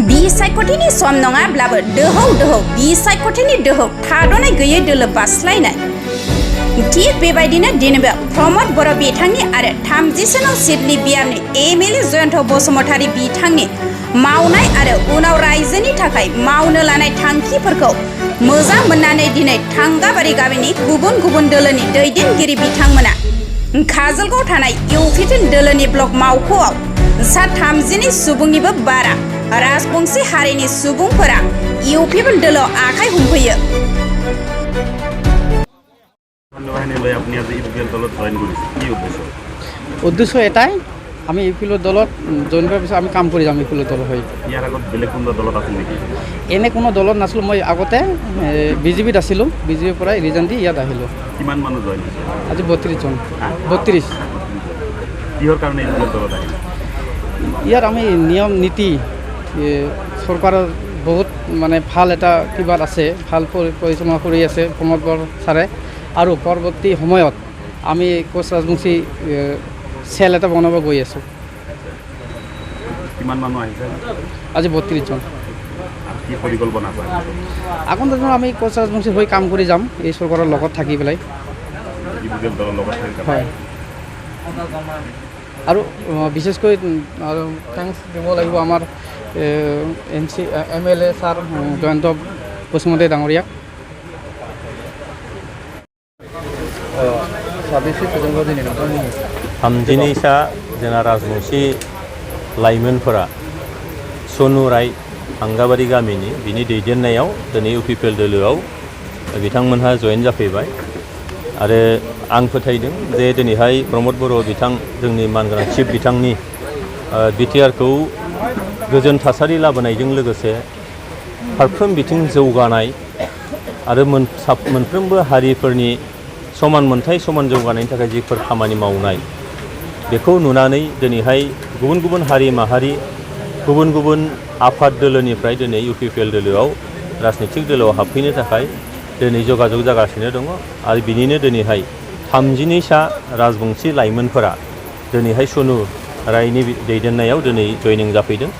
बिसायख'थिनि सम नङाब्लाबो दोहौ बिसायख'थिनि दोहौ थाद'नाय गैयै दोलो बास्लायनाय थिग बेबायदिनो दिनैबो प्रमद बर' बिथांनि आरो 30 नं सिटनि बियारनि एमएलए जयन्त बसुमतारी बिथांनि मावनाय आरो उनाव रायजोनि थाखाय मावनो लानाय थांखिफोरखौ मोजां मोननानै दिनै थांगाबारि गामिनि गुबुन गुबुन दोलोनि दैदेनगिरि बिथांमोना काजलगाव थानाय UPPL दोलोनि ब्लक मावख'आव सा 30 सुबुंनिबो बारा राजबंशी हारिनि सुबुंफोरा UPPL दोलोआव आखाइ हमफैयो। উদ্দেশ্য এটাই আমি UPPL দলত জইন কৰাৰ পিছত আমি কাম কৰি যাম UPPL দল হৈ। ইয়াৰ আগত বেলেগ কোনো দলত আছিল নেকি? এনে কোনো দলত নাছিলোঁ, মই আগতে BJPত আছিলোঁ, BJPৰ পৰা ৰিজাইন দি ইয়াত আহিলোঁ। কিমান মানুহ জইন হৈছে? আজি 32 জন। 32। কিহৰ কাৰণে এই দলত আহিল? ইয়াত আমি নিয়ম নীতি চৰকাৰৰ বহুত মানে ভাল এটা কিবা আছে, ভাল পৰিচালনা কৰি আছে প্ৰমোদ বৰ ছাৰে, আৰু পৰৱৰ্তী সময়ত আমি কোচ ৰাজবংশী চেল এটা বনাব গৈ আছোঁ। কিমান মানুহ আহিছে? আজি 32 জন। কি পৰিকল্পনা আছে? আগন্তুক দিনত আমি কোচ ৰাজবংশী হৈ কাম কৰি যাম এই চৰকাৰৰ লগত থাকি পেলাই। হয়, আৰু বিশেষকৈ থেংকছ দিব লাগিব আমাৰ MLA ছাৰ জয়ন্ত বসুমতাৰী ডাঙৰীয়াক। थामजिनैसा जोंना राजबंशी लाइमोनफोरा सनु राय थांगाबारि गामिनि बिनि दैदेननायाव दिनै UPPL दोलोआव बिथांमोनहा जयेन जाफैबाय आरो आं फोथायदों जे दिनैहाय प्रमद बर' बिथां जोंनि मानगोनां चिफ बिथांनि बिटिआरखौ गोजोन थासारि लाबोनायजों लोगोसे फारफ्रोम बिथिं जौगानाय आरो मोनफ्रोमबो हारिफोरनि समान मोनथाय समान जौगानायनि थाखाय जिफोर खामानि मावनाय बेखौ नुनानै दिनैहाय गुबुन गुबुन हारि माहारि गुबुन गुबुन आफाद दोलोनिफ्राय दिनै UPPL दोलोआव राजनितिक दोलोआव हाबफैनो थाखाय दिनै जगाजग जागासिनो दङ आरो बिनिनो दिनैहाय 32सा राजबंशी लाइमोनफोरा दिनैहाय सनु रायनि दैदेननायाव दिनै जयनिं जाफैदों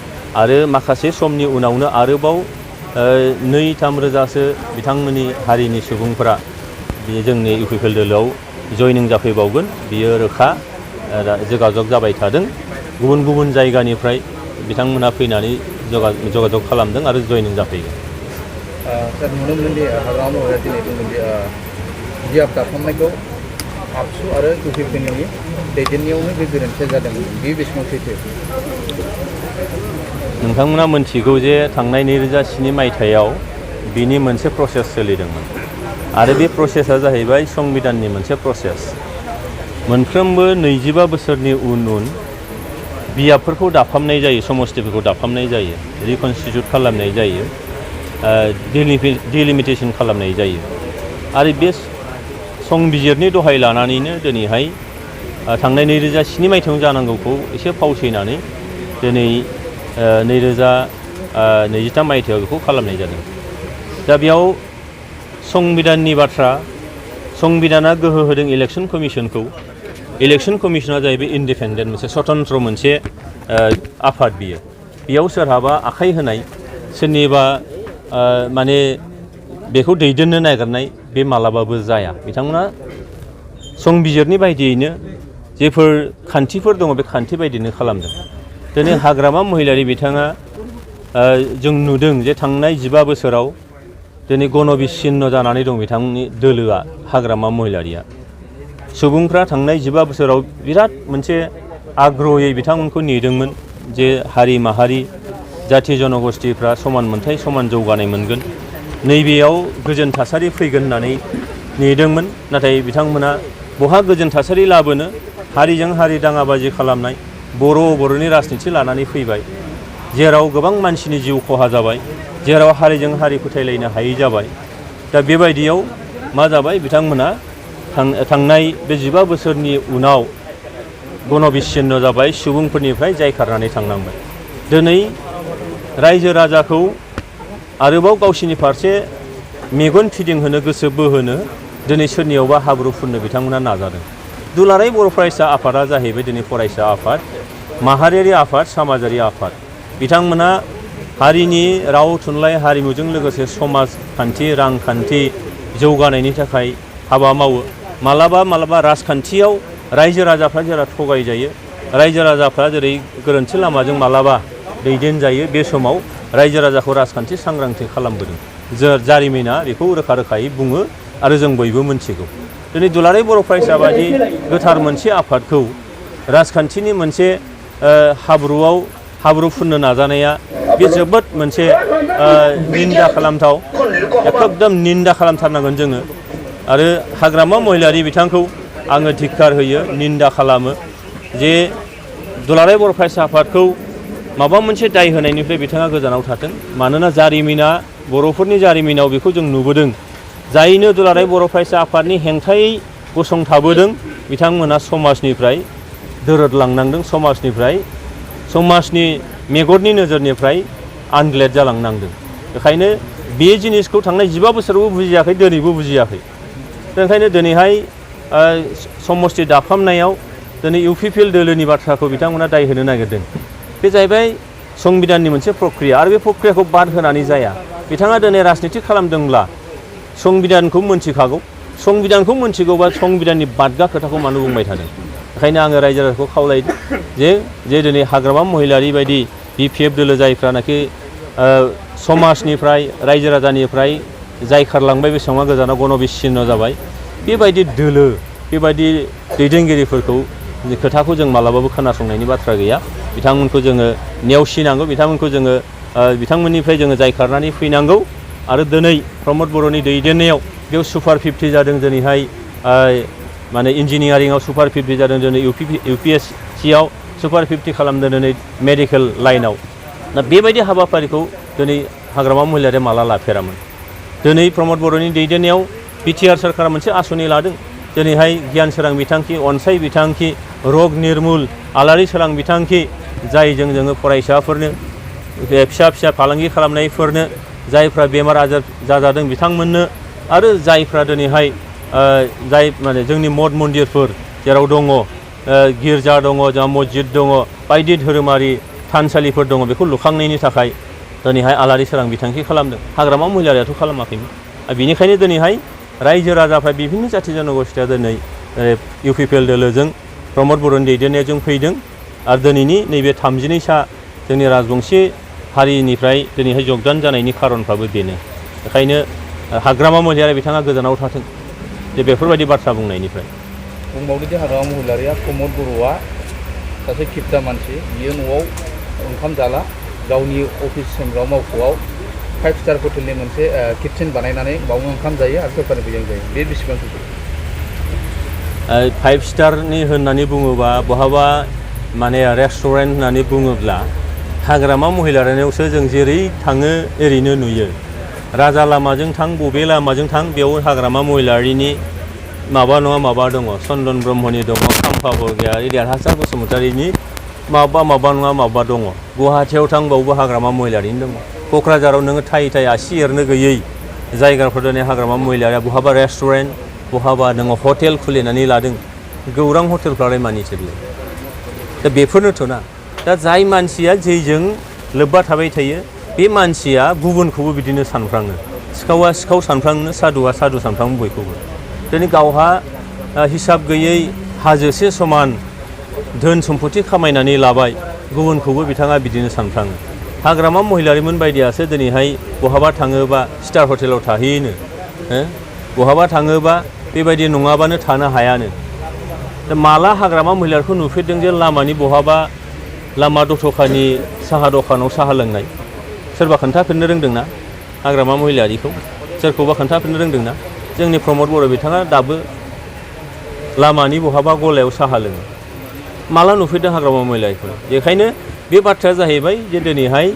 आरो माखासे समनि उनावनो आरोबाव 2-3 रोजासो बिथांमोननि हारिनि सुबुंफोरा जोंनि UPPL दोलोआव जयनिं जाफैबावगोन बियो रोखा जगाजग जाबाय थादों। गुबुन गुबुन जायगानिफ्राय बिथांमोना फैनानै जगाजग खालामदों आरो जयनिं जाफैगोन। सार नुनो मोनदि हाग्रामा महरै दिनै बुंदोंदि बियाब दाफामनायखौ आबसु आरो UPPLनि दैदेननायावनो बे गोरोन्थिया जादोंमोन, बे बेसेबां सैथो? नोंथांमोना मोनथिगौ जे थांनाय 2007 मायथाइयाव बिनि मोनसे प्रसेस सोलिदोंमोन आरो बे प्रसेसा जाहैबाय संबिधाननि मोनसे प्रसेस। मोनफ्रोमबो 25 बोसोरनि उन बियाबफोरखौ दाफामनाय जायो, समस्तिफोरखौ दाफामनाय जायो, रिकनस्टिटिउट खालामनाय जायो, डिलिमिटेसन खालामनाय जायो आरो बे संबिजिरनि दहाय लानानैनो दिनैहाय थांनाय 2007 मायथाइयाव जानांगौखौ एसे फावसैनानै दिनै 2023 मायथाइयाव बेखौ खालामनाय जादों। दा बेयाव संबिधाननि बाथ्रा, संबिधाना गोहो होदों इलेक्शन कमिशनखौ। इलेक्शन कमिशना जाहैबाय इन्डिपेन्डेन्ट मोनसे स्वतन्त्र मोनसे आफाद बियो। बेयाव सोरहाबा आखाइ होनाय सोरनिबा माने बेखौ दैदेननो नागिरनाय बे मालाबाबो जाया। बिथांमोना संबिजिरनि बायदियैनो जेफोर खान्थिफोर दङ बे खान्थि बायदिनो खालामदों। दिनै हाग्रामा महिलारि बिथाङा जों नुदों जे थांनाय 15 बोसोराव दिनै गणबिच्छिन्न जानानै दं बिथांनि दोलोआ हाग्रामा महिलारिया। सुबुंफ्रा थांनाय 15 बोसोराव बिराद मोनसे आग्रहयै बिथांमोनखौ नेदोंमोन जे हारि माहारि जाथि जनगोष्ठीफ्रा समान मोनथाय समान जौगानाय मोनगोन, नैबेयाव गोजोन थासारि फैगोन होननानै नेदोंमोन। नाथाय बिथांमोना बहा गोजोन थासारि लाबोनो, हारिजों हारि दाङाबाजि खालामनाय, बर'नि राजनिथि लानानै फैबाय, जेराव गोबां मानसिनि जिउ खहा जाबाय, जेराव हारिजों हारि फोथायलायनो हायै जाबाय। दा बेबायदियाव मा जाबाय, बिथांमोना थांनाय बे 15 बोसोरनि उनाव गणबिच्छिन्न जाबाय, सुबुंफोरनिफ्राय जायखारनानै थांनांबाय। दिनै रायजो राजाखौ आरोबाव गावसिनि फारसे मेगन फिदिंहोनो गोसो बोहोनो दिनै सोरनियावबा हाब्रु फुननो बिथांमोना नाजादों। दुलाराय बर' फरायसा आफादा जाहैबाय दिनै फरायसा आफाद, माहारियारि आफाद, समाजारि आफाद। बिथांमोना हारिनि राव थुनलाइ हारिमुजों लोगोसे समाजखान्थि रांखान्थि जौगानायनि थाखाय हाबा मावो। मालाबा राजखान्थियाव रायजो राजाफ्रा जेला थगायजायो, रायजो राजाफ्रा जेरै गोरोन्थि लामाजों मालाबा दैदेनजायो, बे समाव रायजो राजाखौ राजखान्थि सांग्रांथि खालामबोदों। जारिमिना बेखौ रोखा रोखायै बुङो आरो जों बयबो मिथिगौ। दिनै दुलाराय बर' फरायसा बादि गोथार मोनसे आफादखौ राजखान्थिनि मोनसे हाब्रु फुननो नाजानाया बे जोबोद मोनसे निन्दा खालामथाव, एकदम निन्दा खालामथारनांगोन जोङो। आरो हाग्रामा महिलारि बिथांखौ आङो धिक्कार होयो, निन्दा खालामो जे दुलाराय बर' फरायसा आफादखौ माबा मोनसे दाय होनायनिफ्राय बिथाङा गोजानाव थाथों। मानोना जारिमिना बर'फोरनि जारिमिनाव बेखौ जों नुबोदों, जायनो दुलाराय बर' फरायसा आफादनि हेंथायै गसंथाबोदों बिथांमोना समाजनिफ्राय दोरदलांनांदों, समाजनि मेगननि नोजोरनिफ्राय आनग्लेड जालांनांदों। बेखायनो बे जिनिसखौ थांनाय 15 बोसोरावबो बुजियाखै, दिनैबो बुजियाखै। ओंखायनो दिनैहाय समष्टि दाफामनायाव दिनै UPPL दोलोनि बाथ्राखौ बिथांमोना दाय होनो नागिरदों। बे जाहैबाय संबिधाननि मोनसे प्रक्रिया आरो बे प्रक्रियाखौ बाद होनानै जाया। बिथाङा दिनै राजनिति खालामदोंब्ला संबिधानखौ मोनथिखागौ, संबिधानखौ मोनथिगौबा संबिधाननि बादगा खोथाखौ मानो बुंबाय थादों। ओंखायनो आङो रायजो राजाखौ खावलायदों जे दिनै हाग्रामा महिलारि बायदि BPF दोलो जायफ्रानाखि समाजनिफ्राय रायजो राजानिफ्राय जाय खारलांबाय बे समाव गोजानाव गणबिच्छिन्न जाबाय, बेबायदि दोलो बेबायदि दैदेनगिरिफोरखौ खोथाखौ जों मालाबाबो खोनासंनायनि बाथ्रा गैया। बिथांमोनखौ जोङो नेवसिनांगौ, बिथांमोननिफ्राय जोङो जायखारनानै फैनांगौ। आरो दिनै प्रमद बर'नि दैदेननायाव बेयाव सुपार 50 जादों। दिनैहाय माने इन्जिनियारिंआव सुपार 50 जादों, दिनै UPSCआव सुपार 50 खालामदों, दिनै मेडिकेल लाइनाव। दा बेबायदि हाबाफारिखौ दिनै हाग्रामा महिलारिया माला लाफेरामोन। दिनै प्रमद बर'नि दैदेननायाव BTR सोरखारा मोनसे आसनि लादों। दिनैहाय गियान सोरां बिथांखि, अनसाय बिथांखि, रग निर्मुल, आलारि सोरां बिथांखि, जायजों जोङो फरायसाफोरनो, फिसा फालांगि खालामनायफोरनो, जायफ्रा बेमार आजार जाजादों बिथांमोननो, आरो जायफ्रा दिनैहाय जाय माने जोंनि मठ मन्दिरफोर जेराव दङ, गिर्जा दङ, जोंहा मस्जिद दङ, बायदि धोरोमारि थानसालिफोर दङ, बेखौ लुखांनायनि थाखाय दिनैहाय आलारि सोरां बिथांखि खालामदों। हाग्रामा महिलारियाथ' खालामाखैमोन। बेनिखायनो दिनैहाय रायजो राजाफ्रा बिभिन्न जाथि जनगोष्ठिया दिनै UPPL दोलोजों प्रमद बर'नि दैदेननायजों फैदों। आरो दिनैनि नैबे 32सा जोंनि राजबंशी हारिनिफ्राय दिनैहाय जगदान जानायनि खारनफ्राबो बेनो। बेखायनो हाग्रामा महिलारि बिथाङा गोजानाव थाथों जे बेफोरबायदि बाथ्रा बुंनायनिफ्राय। बुंबावदोंदि हाग्रामा महिलारिया प्रमद बर'आ सासे खिबदा मानसि, बियो न'आव ओंखाम जाला, गावनि अफिस सोंग्रा मावख'आव 5 स्टार हटेलनि मोनसे किटचेन बानायनानै बावनो ओंखाम जायो आरो सरकारनि फैसाजों जायो। बे बेसेबां सैथो? 5 स्टारनि होननानै बुङोबा बहाबा माने रेस्टुरेन्ट होननानै बुङोब्ला हाग्रामा महिलारियावसो जों जेरै थाङो ओरैनो नुयो। राजा लामाजों थां, बबे लामाजों थां, बेयाव हाग्रामा महिलारिनि माबा नङा माबा दङ। चन्दन ब्रह्मनि दङ, खाम्फा बरगयारि, देरहासार बसुमतारिनि माबा नङा माबा दङ। गुवाहाटियाव थांबावबो हाग्रामा महिलारिनि दङ। क'क्राझाराव नोङो थाय आसि एरनो गैयै जायगाफोर दिनै हाग्रामा महिलारिया बहाबा रेस्टुरेन्ट, बहाबा नोङो हटेल खुलिनानै लादों। गौरां हटेलफ्रालाय मानि सोरलै? दा बेफोरनोथ' ना। दा जाय मानसिया जेजों लोब्बा थाबाय थायो बे मानसिया गुबुनखौबो बिदिनो सानफ्राङो। सिखावा सिखाव सानफ्राङो, सादुआ सादु सानफ्राङो बयखौबो। दिनै गावहा हिसाब गैयै हाजोसे समान धोन सम्पति खामायनानै लाबाय, गुबुनखौबो बिथाङा बिदिनो सानफ्राङो। हाग्रामा महिलारिमोन बायदियासो दिनैहाय बहाबा थाङोबा स्टार हटेलाव थाहैयोनो, बहाबा थाङोबा बेबायदि नङाबानो थानो हायानो। दा माला हाग्रामा महिलारिखौ नुफेरदों जे लामानि बहाबा लामा दथ'खानि साहा दखानाव साहा लोंनाय? सोरबा खोन्थाफिननो रोंदोंना हाग्रामा महिलारिखौ? सोरखौबा खोन्थाफिननो रोंदोंना? जोंनि प्रमद बर' बिथाङा दाबो लामानि बहाबा गलायाव साहा लोङो। माला नुफेरदों हाग्रामा महिलारिखौ? बेखायनो बे बाथ्राया जाहैबाय जे दिनैहाय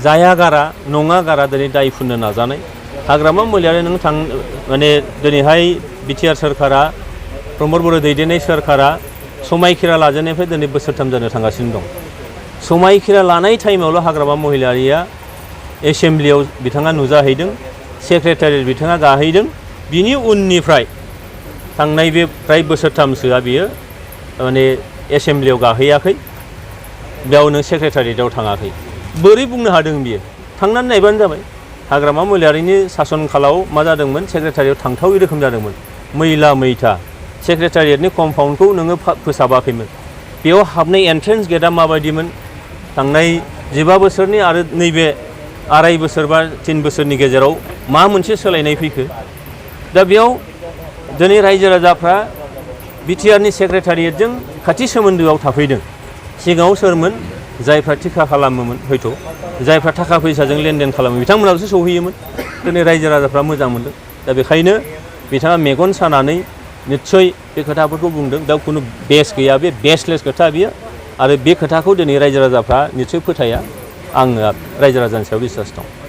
जाया गारा नङा गारा दिनै दाय फुननो नाजानाय। हाग्रामा महिलारि नों माने दिनैहाय BTR सोरखारा, प्रमद बर' दैदेननाय सोरखारा समायखिरा लाजेननायनिफ्राय दिनै बोसोरथाम जानो थांगासिनो दं। समायखिरा लानाय टाइमावल' हाग्रामा महिलारिया एसेम्ब्लियाव बिथाङा नुजाहैदों। सेक्रेटारियेट बिथाङा गाहैदों बिनि उननिफ्राय थांनाय बे फ्राय बोसोरथामसोआ बियो माने एसेम्ब्लियाव गाहैयाखै बेयाव नों सेक्रेटारियेटआव थाङाखै बोरै बुंनो हादों बियो थांनानै नायबानो जाबाय हाग्रामा महिलारिनि सासन खालाव मा जादोंमोन सेक्रेटारियेट थांथावै रोखोम जादोंमोन मैला मैथा सेक्रेटारियेटनि कम्पाउन्डखौ नोङो फोसाबाखैमोन बेयाव हाबनाय एन्ट्रेन्स गेटआ माबायदिमोन थांनाय 15 बोसोरनि आरो नैबे 2.5 बोसोर बा 3 बोसोरनि गेजेराव मा मोनसे सोलायनाय फैखो दा बेयाव दिनै रायजो राजाफ्रा बिटिआरनि सेक्रेटारियेटजों खाथि सोमोन्दोआव थाफैदों सिगाङाव सोरमोन जायफ्रा थिखा खालामोमोन हयथ' जायफ्रा थाखा फैसाजों लेनदेन खालामो बिथांमोनाबोसो सौहैयोमोन दिनै रायजो राजाफ्रा मोजां मोनदों दा बेखायनो बिथाङा मेगन सानानै निस्सय बे खोथाफोरखौ बुंदों दा खुनु बेस गैया बे बेसलेस खोथा बियो आरो बे खोथाखौ दिनै रायजो राजाफ्रा निस्सय फोथाया आङो रायजो राजानि सायाव बिश्वास दं